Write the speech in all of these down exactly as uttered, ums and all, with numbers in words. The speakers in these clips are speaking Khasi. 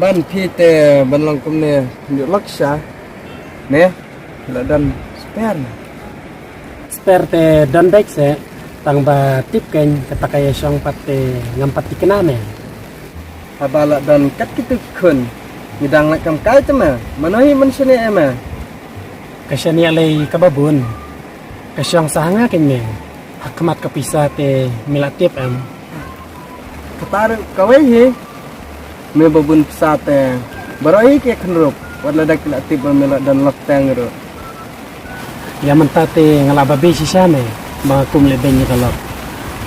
Ban phi te ban long kumne, ïoh lok sha. Ne, la don spare ne. Spare te don beit seh, tang ba tip kein kata ka ïa shong pat te ngam pat thikna me. Haba la don kat kitu ki khun, ngi dang leh kam kai te me, mano hi man shane e me. Ka shane lei kaba bun. Ka shong sa ha nga kein me. Ha khmat ka pisa te me la tip em. Kata ruh kawei hi. Me ba bun pisa te baroh hi ki khynrup. Wat lada ki la tip ba me la don lok teng ruh. Ïa mynta te nga la babe shisha me ba kum leh beiñ ïa ka lok.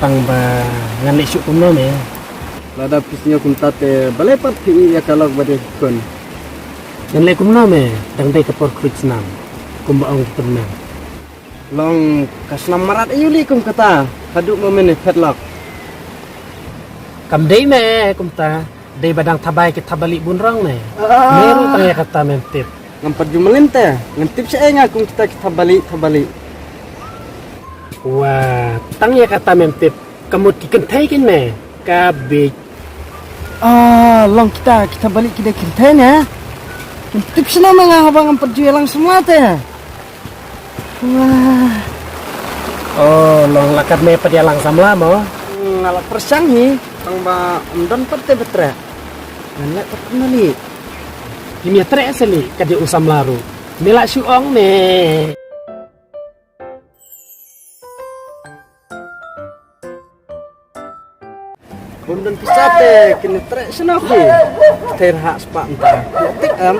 Tang ba ngan leh shuh kumno me. Lada phi sngew kumta te balei pat phi ïa ka lok ba dei khun. Ngan leh kumno me, dang dei ka por khruit snam, kumba ong ki tymmen. Long ka snam mrad aïu lei kum kata, haduh ma men phet lok. Kam dei me kumta, dei ba dang thabai ki thabalih bun rong me. Ah. Me ruh tang ïa kata mem tip. Ngam pat ju mlien te, ngan tip shaei nga kum kita ki thabalih, thabalih. Wah, tang ïa kata mem tip, ka mut ki kynthei kein me. Ka bit. Ah, long kita, kita balik kita kynthei ne. Tip shano me nga haba ngam pat ju ïalang samla te. Wah. Oh, long la kat me pat ïalang samla mo. Hmm, nga la pyrshang hi, tang ba ym don pat te ba treh. Ngan leh pat kumno lei. Hi me treh seh lei, ka dei u samla ruh. Me lah shu ong me. Bym don pisa te kine treh shano phi. Ter ha spah mynta. Tik em.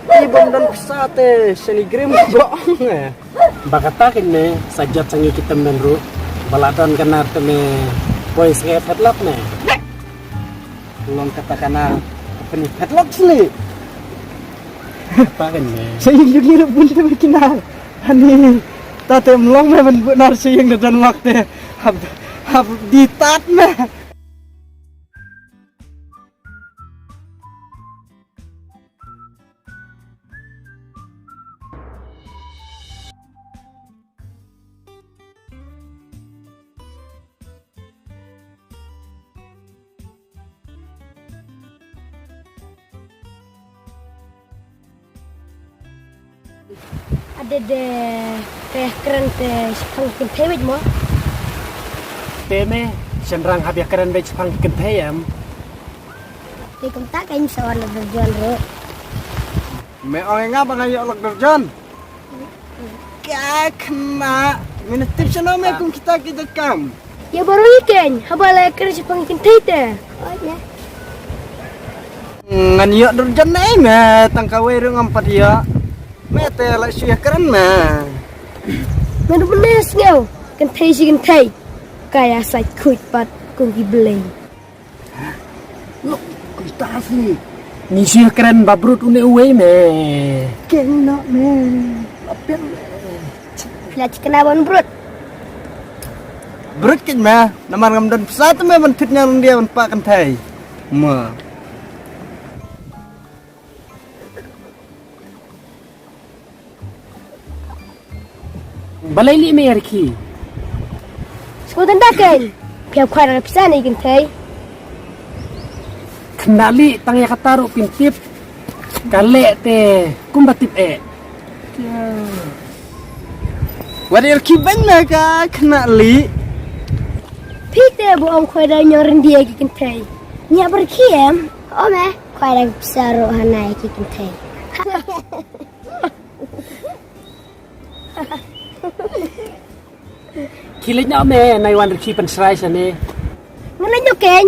Ki bym don pisa te shani grim bong eh. Ba kata kine sa jot sa ngi ki tymmen ruh. Ba la don ka nar te me poi sngewbha lok ne. Long kata ka nar pynïap lok sli. Kata kine. Sa ïing jong ngi ruh bun te ba ki nar. Ani, ta te ym long me ban buh nar sha ïing da don lok te. Hap, hap di tat me. Ade de, te kren te shaphang kynthei wei mo. Te me, shynrang hap ïa kren wei shaphang kynthei em. Te kumta kein sa wan la Derjon ruh. Me ong ïa nga ba nga ïoh lok Derjon. Ka khynnah, me na tip shano me kum kita ki dohkam. Ïa baroh hi kein, haba la kren shaphang kynthei te. Oh, ïa. Ngan ïoh Derjon ne me, tang kawei ruh ngam pat ïoh. Me te la shu ïa kren me. Me ruh me sngew, kynthei shi kynthei. Ka ïa sait khuid pat kum ki blei. Look, kumta sih. Ngi shu kren ba brut une uwei me. Keng nok me. Lapin me. Phi la chi kena ban brut. Brut kit me. Namar ngam don pisa te me ban thit ñiang ryndia ban pah kynthei. Ma. Balei lih me ïa rkhie? Sngewthuh da kein. Phi hap khwai da ka pisa ne kynthei. Khynnah lih tang ïa kata ruh phin tip. Ka leh te kumba tip eh. Wat ïa rkhie beiñ na ka khynnah lih. Phi te ba ong khwai da ñiang ryndia ki kynthei. Ngi hap rkhie em. O me. Khwai da ka pisa ruh hana ïa ki kynthei. Khie leit noh me, nai wan rkhie pynshrai shane. Ngan leit noh kein.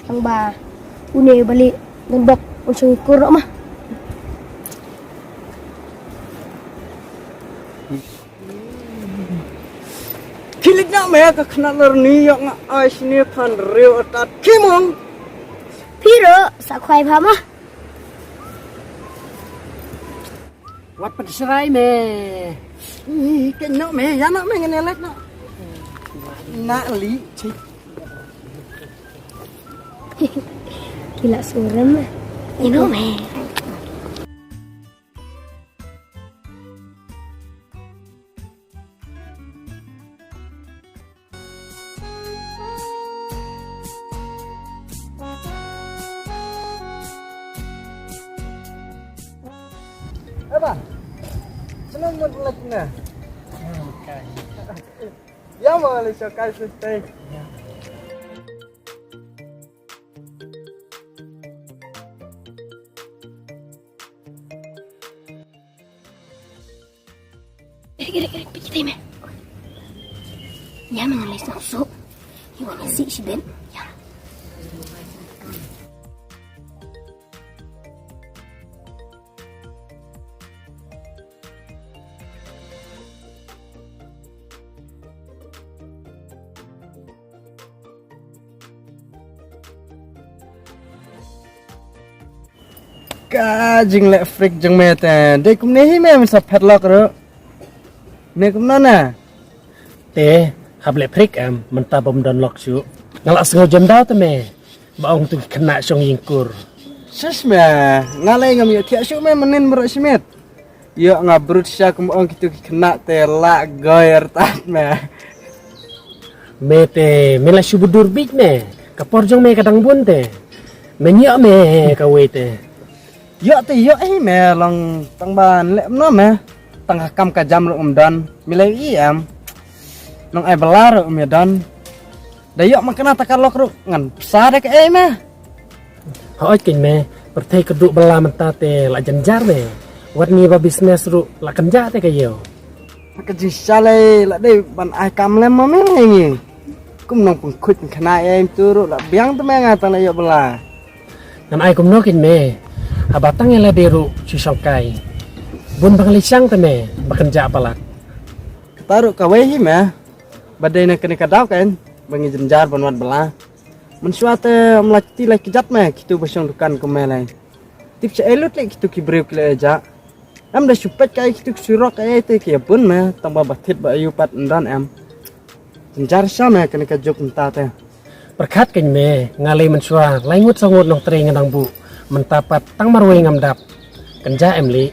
Tang ba une ba lih don bok un shong kur noh ma. Khie leit noh me, ka khynnah lyrni ïoh nga ai shane phan riew atat khie mong. Phi ruh sa khwai bha ma. Wat pynshrai me. Ih, kein noh me, ïa noh me ngan ïa leit noh. Nah lih, cik. Ki la surem me. Ïa noh me. Eba. Senang mut lek na. Ya ma le so kai su tei. Kiri kiri kiri pik tei me. Ya ma le so so. Iwan si si ben. Ya. Ka jingleh frik jong me te dei kumne hi me, mynta phet lok ruh. Me kumno na? Te hap leh frik em, mynta bym don lok shuh. Nga la sngew jem daw te me ba ong tu ki khynnah shong ïing kur. Shush me, nga lei ngam ïoh thiah shuh me mynnin baroh shi miet. Ïoh nga brut sha kum ong kitu ki khynnah te la goir tat me. Me te me la shu budur bit me. Ka por jong me ka dang bun te. Me ïoh me kawei te. Ïoh te ïoh hi me long tang ban leh no me. Tang ka kam ka jam ruh ngam don. Me lei i em. Nong ai bala ruh me don. Da ïoh ma kane ta ka lok ruh ngan psa da kaei me. Hooid keiñ me, pyrthei ka duh bala mynta te la jynjar me. Wat ngi ba business ruh la kynjah te ka ïew. Ka jingshalei la dei ban ai kam lem ma me ngi. Kum nong pynkhut khynnah ïa im tu ruh la biang te me nga tang la ïoh bala. Ngan ai kumno keiñ me. Haba tang ïa lade ruh shu shongkai. Bun ba nga lei shang te me ba kynjah palat. Kata ruh kawei hi me. Ba dei na kane ka daw keiñ ba ngi jynjar ban wad bala. Mynshuwa te ym la kti la kjat me kitu ba shong dukan kum me lei. Tip sha ei lut lei kitu ki briew ki la ïa jah. Em da shu peit ka ei kitu ki surok ei te ki ïa bun me tang ba ba thied ba ayu pat ym don em. Jynjar sha me kane ka juk mynta te. Pyrkhat keiñ me nga lei mynshuwa lai ngut saw ngut nongtrei nga dang buh mynta pat tang marwei ngam dap. Kynjah em lei.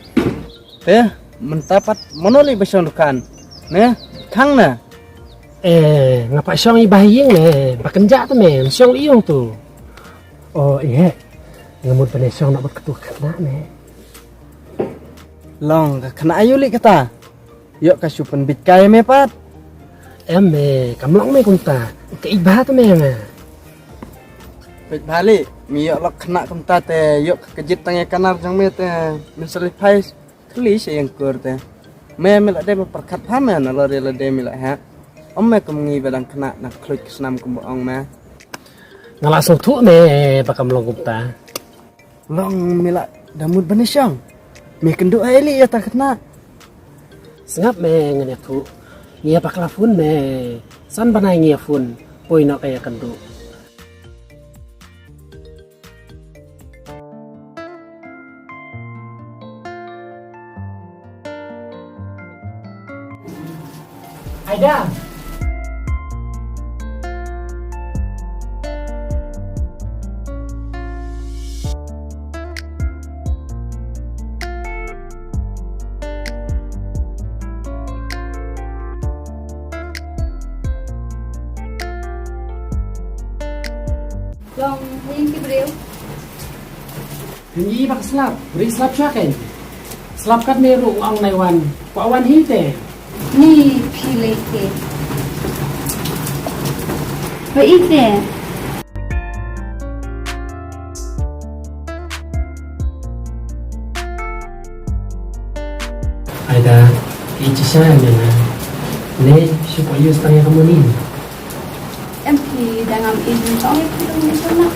Te mynta pat mano lei ba shong dukan? Me khang na. Eh, nga pat shong i ba ha ïing me ba kynjah te me, shong i ong tu. O eh, nga mut ban ïa shong na bad katu khynnah me. Long ka khynnah ayu lei kata. Ïoh ka shu pynbit kai me pat. Em me, kam long me kumta. Ka ïeit bha te me nga. Peit bha lei, me ïoh lok khynnah kumta te ïoh ka kjit tang ïa ka nar jong me te. Men sa leit phai khlieh sha ïing kur te. Me me la dei ba pyrkhat bha me nalor ïa lade me la heh. Ym me kum ngi ba dang khynnah na khluit ka snam kum ba ong me. Nga la sngewthuh me ba kam long kumta. Long me la da mut ban ïa shong. Me kynduh ei lei ïa ta khynnah. Sngap me ngan ïathuh. Ngi ïa bakla phone me. San bnai ngi ïa phone. Poi noh ka ïa kynduh. Aida. Long ïing ki briew. Ngi ba ka slap, ri slap sha ken. Slap kat me ruh ong nai wan. Kwa wan hi te. Ni phi lei te. Ba i te. Aida, i chi sha ne na. Ne, shi kwa yus tang ya ka moni. Em phi da ngam ïeit, ym tong ïa phi dong ïa shon na.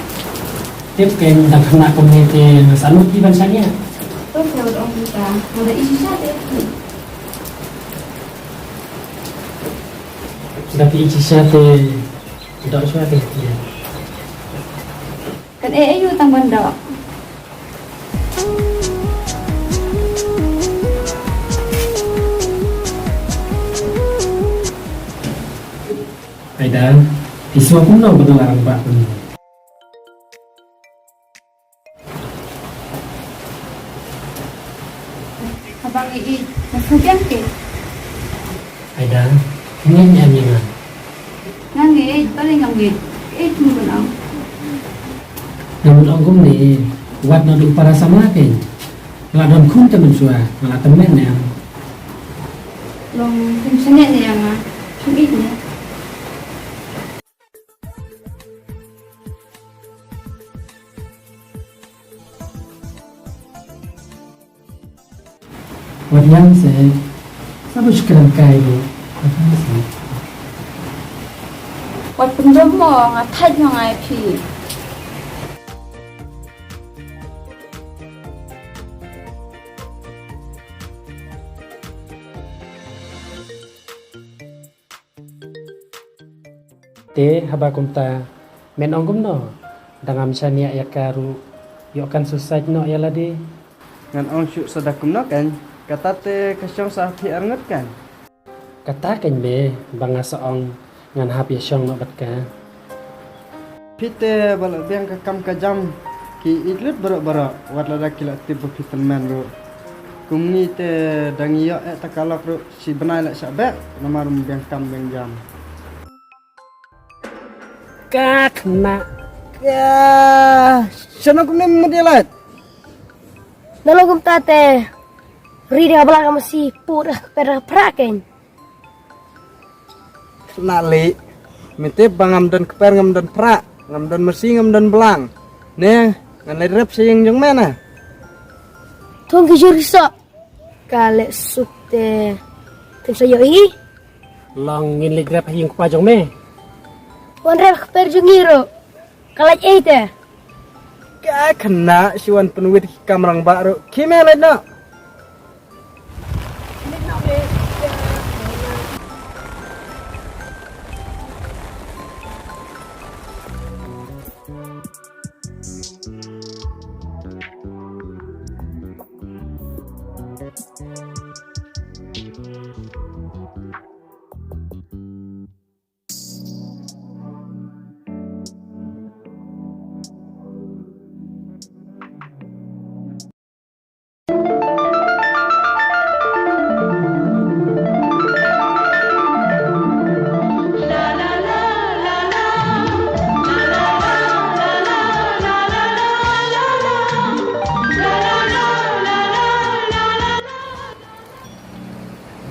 Tip ken da khana kumne te nga sa lut ki ban shaniah. To phi ot ong kita, nga da ïeit shisha te. Da phi ïeit shisha te, doh shisha te. Kan eh ayu tang ban doh. Aida, phi sngew kumno ba nga la rangbah kumne? Haba ngi ïeit, nga sngewbiang te. Aida, ngi ïeit em ïa nga. Nga ngi ïeit, balei ngam ïeit? Ïeit kumno ban ong? Nga mut ong kumne, wat naduh para samla kein. Nga la don khun te mynshuwa, nga la tymmen ne em. Long khun sene ne em nga. Khun ih ne. Wat ïam se, sa ba shu kren kai ruh. Wat pyndem mo, nga thait mo nga ïa phi. Te haba kumta, men ong kumno? Da ngam shaniah ïa ka ruh, ïoh kan suicide noh ïa lade. Ngan ong shuh sa da kumno kan? Kata te ka shong sa phi arngut kan? Kata kan me, ba nga sa ong ngan hap ïa shong noh bad ka. Phi te ba la biang ka kam ka jam ki ïeit lut baroh baroh, wat lada ki la tip ba phi tymmen ruh. Kum ngi te da ngi ïoh eh ta ka lok ruh shi bnai la shah beh, namar ym biang kam biang jam. Ka khynnah ka shano kumne mut ïa lait. Na long kumta te ri da blang ka masi put ka per ka pra kein. Khynnah lei, mynta ba ngam don kper ngam don pra, ngam don masi ngam don blang. Ne, ngan leit rep sa ïing jong me na. Thung ki jur ki sok. Ka leh suk te. Tem sa ïoh hi. Long ngin leit rep ha ïing kpa jong me. Wan rep kper jong ngi ruh. Ka leit ei te. Ka khynnah shu wan pynwit ki kam rangbah ruh. Ki me leit noh.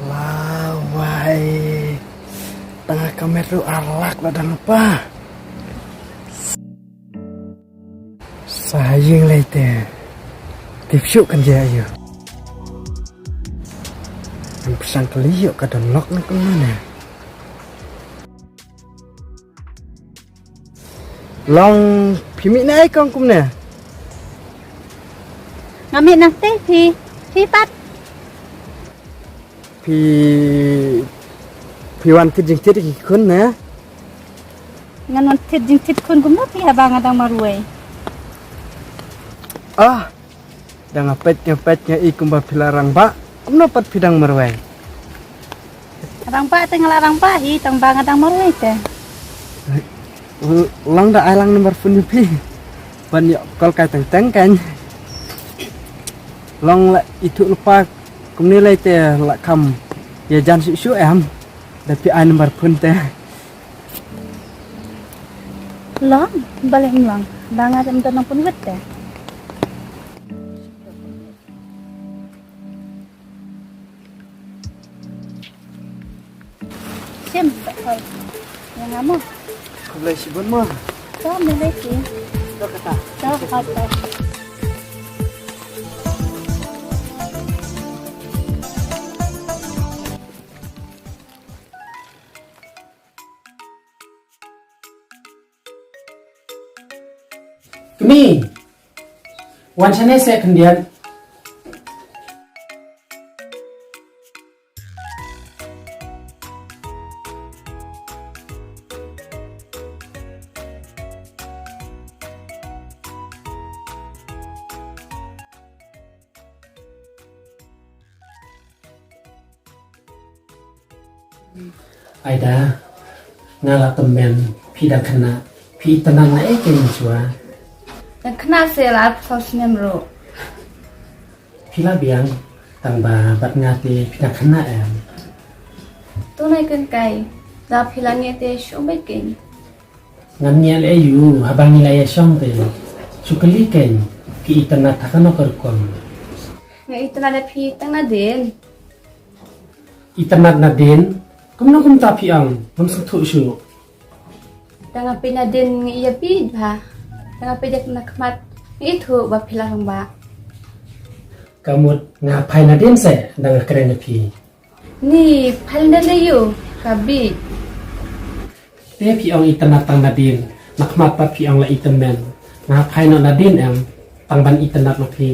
Lawai. Tang ka met ruh ar lak la dang pa. Sa ïing lei te. Tip shuh kan jia ïa u. Kan pyrshang kali ïoh ka don lok na kumne. Long phi mih na ai kong kumne. Nga mih nangte phi, phi pat. Phi, phi wan thied jingthied ki khun ne? Ngan wan thied jingthied khun kumno phi haba nga dang marwei. Ah, dang nga peit nga peit nga i kumba phi la rangbah. Kumno pat phi dang marwei? Rangbah te nga la rangbah hi tang ba nga dang marwei te. L-, long da ai lang number phone ïa phi. Ban ïoh call kai teng teng kan. Long la ithuh lypa kumne lei te la kham ïa jan shuh shuh em. Da phi ai number phone te. Long, balei ym long? Ba nga ym don nang pynwit te. Shim, tak hal. Ïa nga mo. Khublei shibun mo. To, me lei ki. To kata. To, hot, to. Kmie, wan shane seh khyndiat. Aida, nga la tymmen, phi dang khynnah, phi itynnad na ei kein mynshuwa. Dang khynnah se la arphew saw snem ruh. Phi la biang, tang ba bad nga te phi dang khynnah em. To nai kein kai, da phi la ngiah te shu beit kein. Ngan ñiah leh aïu haba ngi la ïashong te. Shu kylli kein, ki itynnad ha kano ka rukom. Nga itynnad ïa phi tang nadien. Itynnad nadien? Kumno kumta phi ong? Ngam sngewthuh shuh. Tang nga peit nadien nga ïa phi bha. Tang nga peit ïa na khmat nga ithuh ba phi la rangbah. Ka mut nga phai nadien se da nga kren ïa phi. Ni phai nadien ïa u ka bih. Te phi ong itynnad tang nadien, na khmat pat phi ong la itymmen. Nga phai noh nadien em, tang ban itynnad ma phi.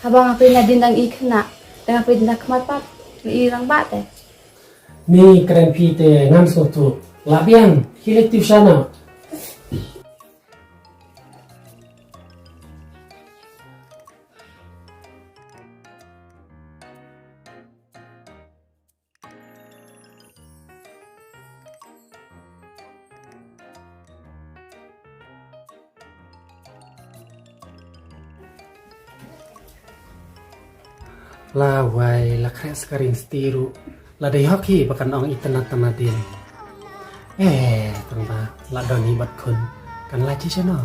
Haba nga peit nadien dang i khynnah, tang nga peit na khmat pat nga i rangbah te. Ni kren phi te ngam sngewthuh. La biang, khie leit tuition noh. La wai, la khreh skarien sti ruh. La dei hok hi ba kan ong itynnad tang nadien. Eh, tang ba la don hi bad khun, kan lait hi shano?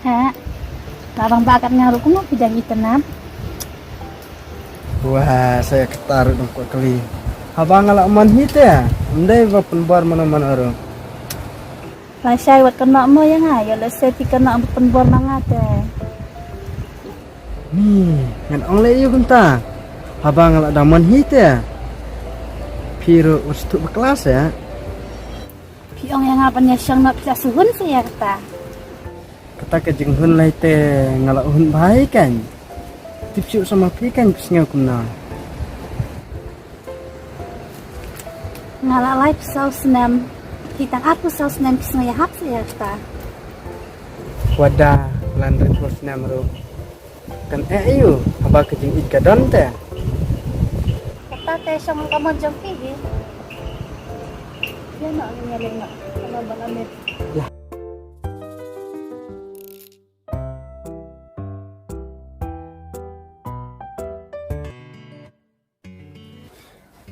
Heh, la rangbah kat nga ruh kumno phi dang itynnad? Wah, sa ïa kata ruh dang kwah kylli. Haba nga la mon hi te, ym dei ba pynbor mano mano ruh. Lashai wat kynnoh mo ïa nga, ïoh lehse phi kynnoh ba pynbor ma nga te. Ni, ngan ong leh ïa u kumta. Haba nga la dang mon hi te, phi ruh wat shu thuh bakla seh. Phi ong ïa nga ban ïa shong noh, phi la shu hun seh ïa kata. Kata ka jinghun lai te nga la hun bha hi kan. Tip shuh sa ma phi kan, phi sngew kumno? Nga la laiphew saw snem, phi tang arphew saw snem, phi sngew ïahap seh ïa kata. Wat da la hynriewphew snem ruh, kan eh aïu haba ka jingïeit ka don te. Kata te shong ka mon jong phi hi. Ïa noh, ïa leh noh. Ka mon ba la miet. Ïa.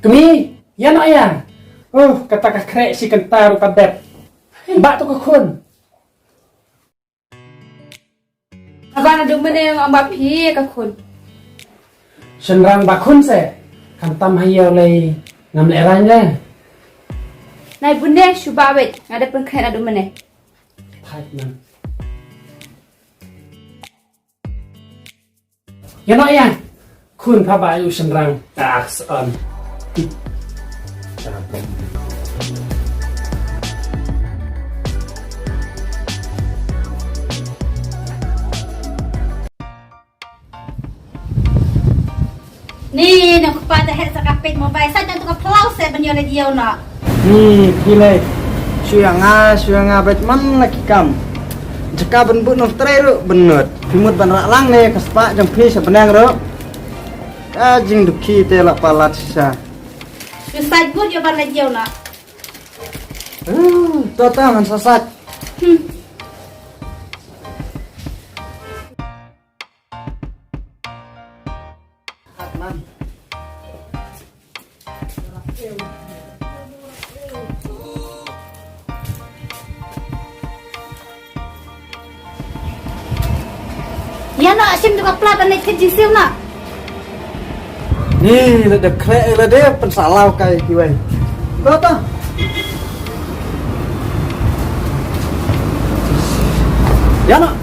Kmie, ïa noh ïa. Oh, kata ka khreh shi kynta ruh ka dep. Bah to ka khun. Haba naduh mynne ong ba phi ka khun. Shynrang ba khun se. Khamtam ha ïew lei ngam lehraiñ re. Nai bun ne shu ba weit nga dep pynkhreh naduh mynne. Thait man. Ïa noh ïa. Khun pha ba ïa u shynrang. Ah, son. Ni, nong kpa te heh sa ka peit mobile, sa jong tu ka phlaw se ban ïoh leit ïew noh. Ni, phi lei. Shu ïa nga, shu ïa nga beit man la ki kam. Jaka ban bud nong trei ruh ban nud. Phi mut ban rah lang ne ka spah jong phi sha bneng ruh. Ka jingdukhi te la palat shisha. Shu sait bud ïoh ban leit ïew noh. Uh, to ta man sa sait. Hmm. Ïa noh, shim tu ka pla ban leit khet jingsiew noh. Ni, la dep khreh, la dep pynsalaw kai kiwei. To, to. Ïa noh.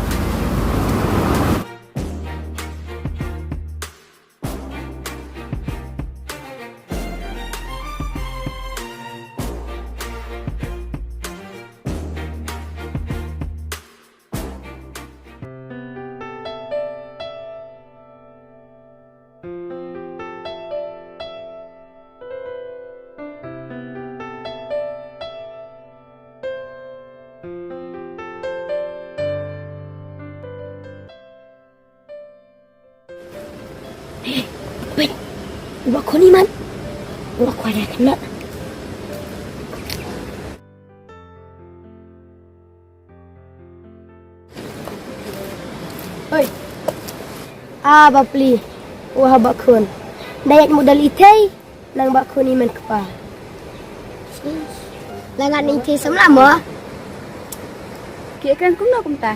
Ba khun i man. Ba khun ïa kane. Oi. Ah, bapli. Wah, ba khun. Dayat modal ithei. Nang ba khun i man kpa. Langat ni ithei samla mo. Ki akan kumno kumta.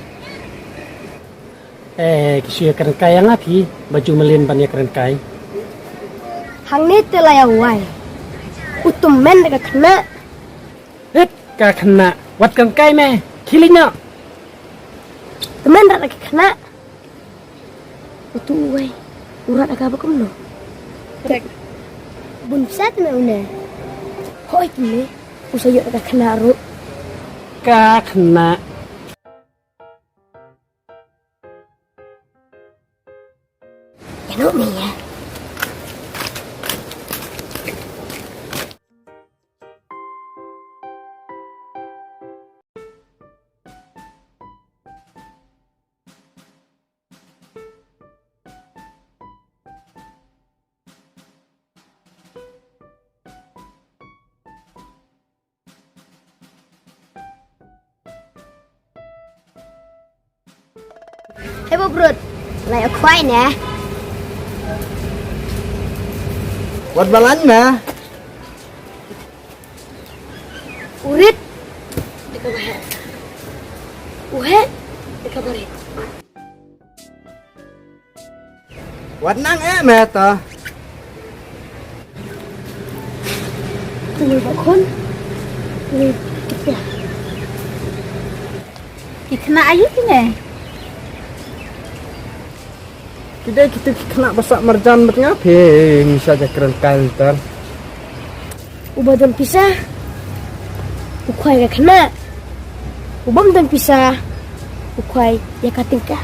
Eh, ki shu ïakren kai ïa nga phi, ba ju mlien ban ïakren kai. Hangne te la ïa wai. U tymmen da ka khynnah. Hit ka khynnah, wat kren kai me, khie leit noh. Tymmen da ka khynnah. U tu u wai. U rat da ka ba kumno. Correct. Bun pisa te me une. Hoi te me. U sa ïoh da ka khynnah ruh. Ka khynnah. Ïa noh me ïa. Hei, Bob Ruth. Lai, a khwai ne. Wat balan ne. Urit. Deka bahe. Uhe. Deka barit. Wat nang eh me ta. Tungul ba khun. Ni kita. Ki khynnah ayu kine. Ki dei kitu ki khynnah ba sah marjan bad nga phi, ngi sa ja kren kai ter. Uba don pisa u khwai ka khynnah. Uba ym don pisa u khwai ïa ka tyngka.